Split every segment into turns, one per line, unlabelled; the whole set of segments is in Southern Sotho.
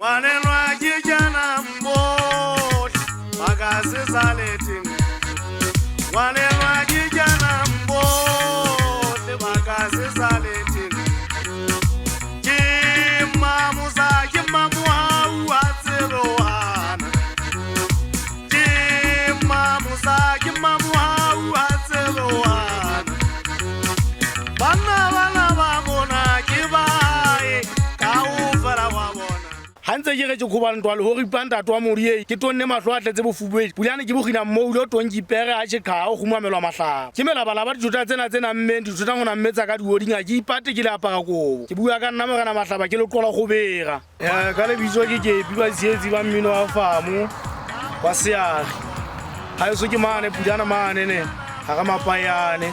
Ngwanenwa ke jana mbohle ba ka se saletseng. Ngwanenwa ke jana mbohle ba ka se saletseng. Ke mamosa ke mamohau a tsebohana. Ke mamosa ke mamohau a tsebohana. Banna bana ba bona ke bae kaofela wa bona.
Ha ntse ke re ke khoba ntwa le ho ripa ntate wa moriei ke tonne mahlo a tletse bofubedi pulane ke bogina mmoule o tong ke ipere a tšhekga o kgumamelwa mahlaba ke melabalaba dithota tsena tse nammeng dithota go nammetsa ka diodinga ke ipate ke le apara kobo ke bua ka nna morena mahlaba ke leqola go bega. Ka lebitso ke kepi batsietsi ba mmino wa famo wa seagi ga eso ke mane pulana mane ne ga ga mapayane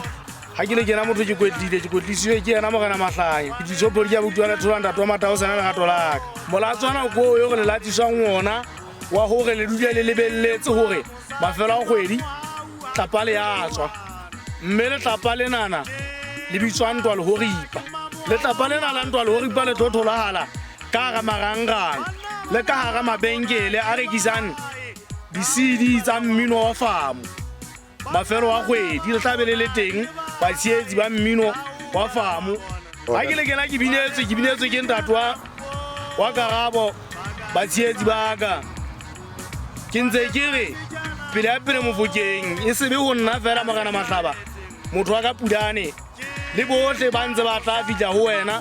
ga ke le kena motho ke kwetlile ke kwetlisiwe ke yena morena mahlanya ke tliso phodi ke a botuwa lethola ntate wa matao sena lerato laka molatswana koo yo re le latiswang ona wa hore le dule le lebelletse hore mafelo a kgwedi tlapa le ya tswa mme letlapa lenana le bitswa ntwa le horipa letlapa lena la ntwa le horipa le tlo tholahala ka hara marangrang le ka hara mabenkele a rekisang di-CD tsa mmino wa famo mafelo a kgwedi le tla be le le teng batsheetsi ba mmino wa famo ga ke le kena ke binetswe ke binetswe ke ntate wa karabo batsheetsi ba ka ke ntse ke re pele ya pele mofokeng e sebe ho nna fela morena mahlaba motho wa ka pulane le bohle ba ntse ba tla fihla ho wena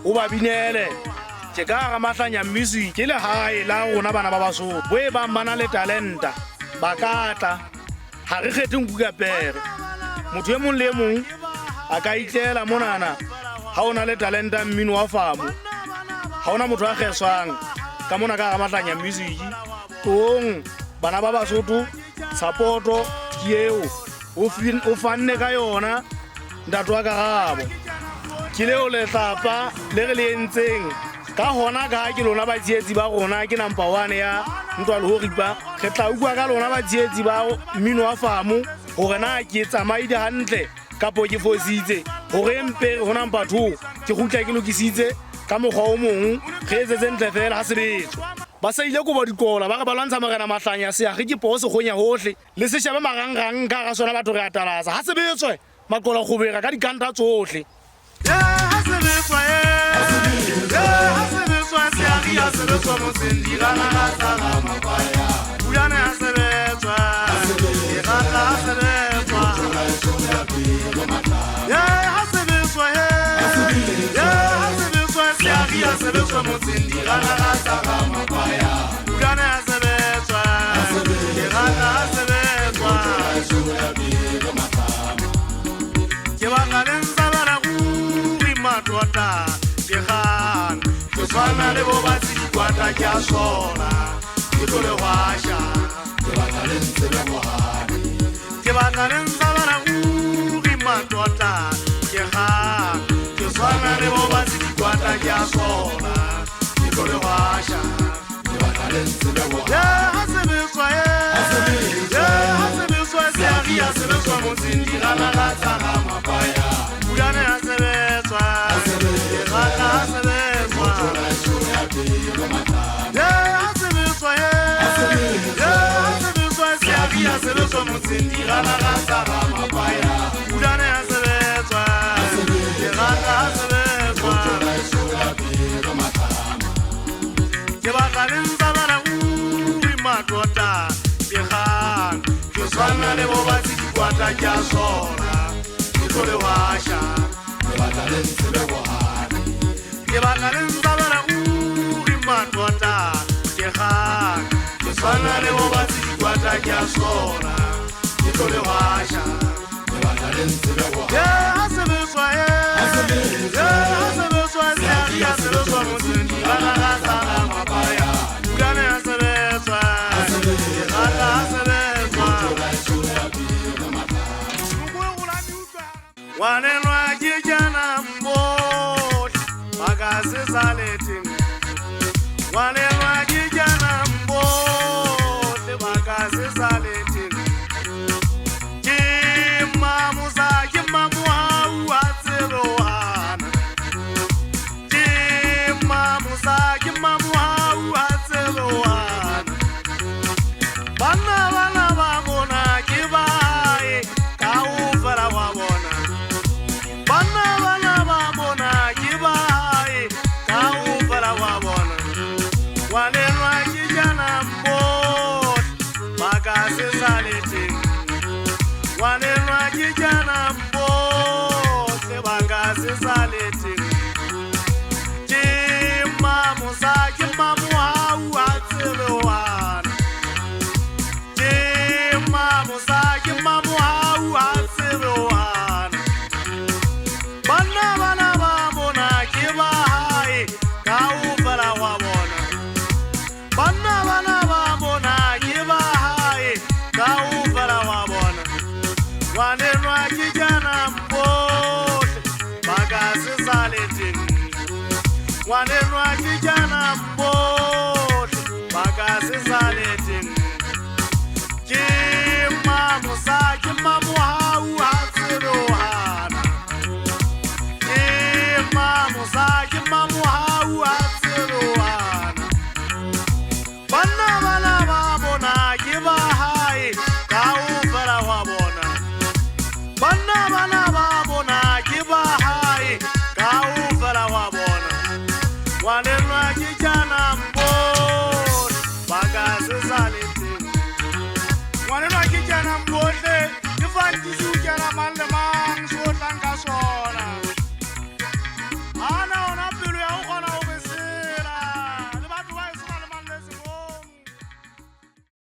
o ba binele ke ka hara mahlanya music ke lehae la rona bana ba Basotho bo e bang ba na le talenta ba ka tla ha re kgethe nku ka pere motho e mong le e mong a ka itlela monana ha o na le talenta mmino wa famo ha ona motho a kgeswang ka mona ka hara mahlanya music tong bana ba Basotho support-o ke eo o fanne ka yona ntate wa karabo ke leo letlapa le re le entseng ka hona ka ke lona batsietsi ba rona ke number 1 ya ntwa le ho ripa re tla utlwa ka lona batsietsi ba mmino wa famo hore na ke tsamaile hantle kapo ke fositse hore mpe ho number 2 ke kgutla ke lokisitse ka mokgwa o mong re etsetse ntle fela ha sebetswa ba sa ile kobo dikola ba re ba lwantsha morena mahlanya seage ke poo sekgonya hohle le seshebe marangrang ka hara sona batho re atalasa ha sebetswe maqola kgobega ka dikanta tsohle.
Ha sebetswa ha sebetswa seagi ha sebetswa motseng dirana tsa ga mapaya pulane ha sebetswa dirana ha sebetswa ha sebetswa ha sebetswa seagi ha sebetswa motseng dirana tsa ga mapaya pulane ha sebetswa dirana ha sebetswa ke batla le ntsabela ruri matlotla ke gana ke tshwana le bo batsi dikwata ke a sola ke tlo le hwasha ke batla le ntsebe bohane ke batla le ntsabela ruri matlotla ke gana ke tshwana le bo batsi dikwata ke a sola ke tlo le hwasha ke batla le ntsebe bohane ha sebetswa ha sebetswa seagi ha sebetswa motseng dirana tsa ga mapaya pulane ha sebetswa dirana ha sebetswa ha sebetswa ha sebetswa seagi ha sebetswa motseng dirana tsa ga mapaya pulane ha sebetswa dirana ha sebetswa ke batla le ntsabela ruri matlotla ke gana ke tshwana le bo batsi dikwata ke a sola ke tlo le hwasha ke batla le ntsebe bohane ke batla le ntsabela ruri matlotla ke gana ke tshwana le bo batsi dikwata ke a sola ke tlo le hwasha ke batla le ntsebe bohane ha sebetswa ha sebetswa seagi ha sebetswa motseng dirana tsa ga mapaya pulane ha sebetswa dirana ha sebetswa ngwanenwa ke jana mbohle ba ka se saletseng ngwanenwa ke jana mbohle ba ka se saletseng ke mamosa ke mamohau a tsebohana ke mamosa ke mamohau a Wa le